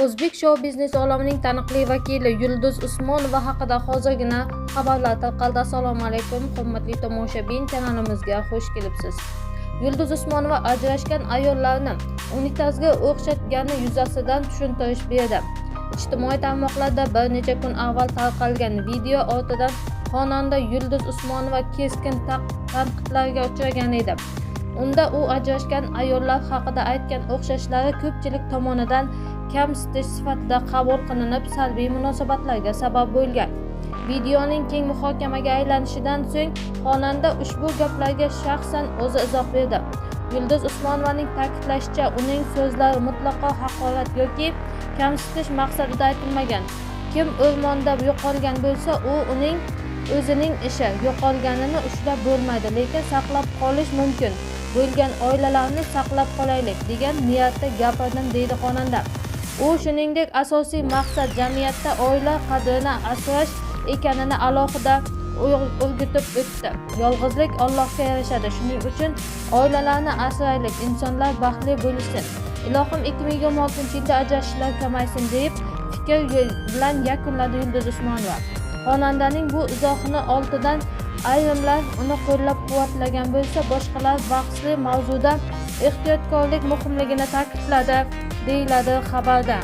O'zbek shou-biznes olamining taniqli vakili Yulduz Usmonova haqida hozirgina xabarlar tarqaldi. Assalomu alaykum, hurmatli tomoshabin, kanalimizga xush kelibsiz. Yulduz Usmonova ajrashgan ayollarni unitazga o'xshatgani yuzasidan tushuntirish berdi. Ijtimoiy tarmoqlarda bir necha kun avval tarqalgan video ortidan xonanda Yulduz Usmonova keskin tanqidlarga uchragan edi. Unda u ajrashgan ayollar haqida aytgan o'xshashlari ko'pchilik tomonidan kamsitish sifatida qabul qilinib, salbiy munosabatlarga sabab bo'lgan. Videoning keng muhokamaga aylanishidan so'ng xonanda ushbu gaplarga shaxsan o'zi izoh berdi. Yulduz Usmonovaning ta'kidlashicha, uning so'zlari mutlaqo haqorat yoki kamsitish maqsadida aytilmagan. Kim o'rmonda yo'qolgan bo'lsa, u uning o'zining ishi. Yo'qolganini ushlab bo'lmaydi, lekin saqlab qolish mumkin bo'lgan oilalarni saqlab qolaylik degan niyatda gapirdim, deydi xonanda. U shuningdek, asosiy maqsad jamiyatda oila qadrini asrash ekanini alohida o'rgutib o'tdi. Yolg'izlik Allohga yarashadi, shuning uchun oilalarni asraylik, insonlar baxtli bo'lishsin. Ilohim, 2026-yilda ajrashishlar kamaysin, deb fikr bilan yakunladi Yulduz Usmonova. Xonandaning bu izohini oldidan ayrimlar uni qo'llab-quvvatlagan bo'lsa, boshqalar bahsli mavzuda ehtiyotkorlik muhimligini ta'kidladi, deyiladi xabarda.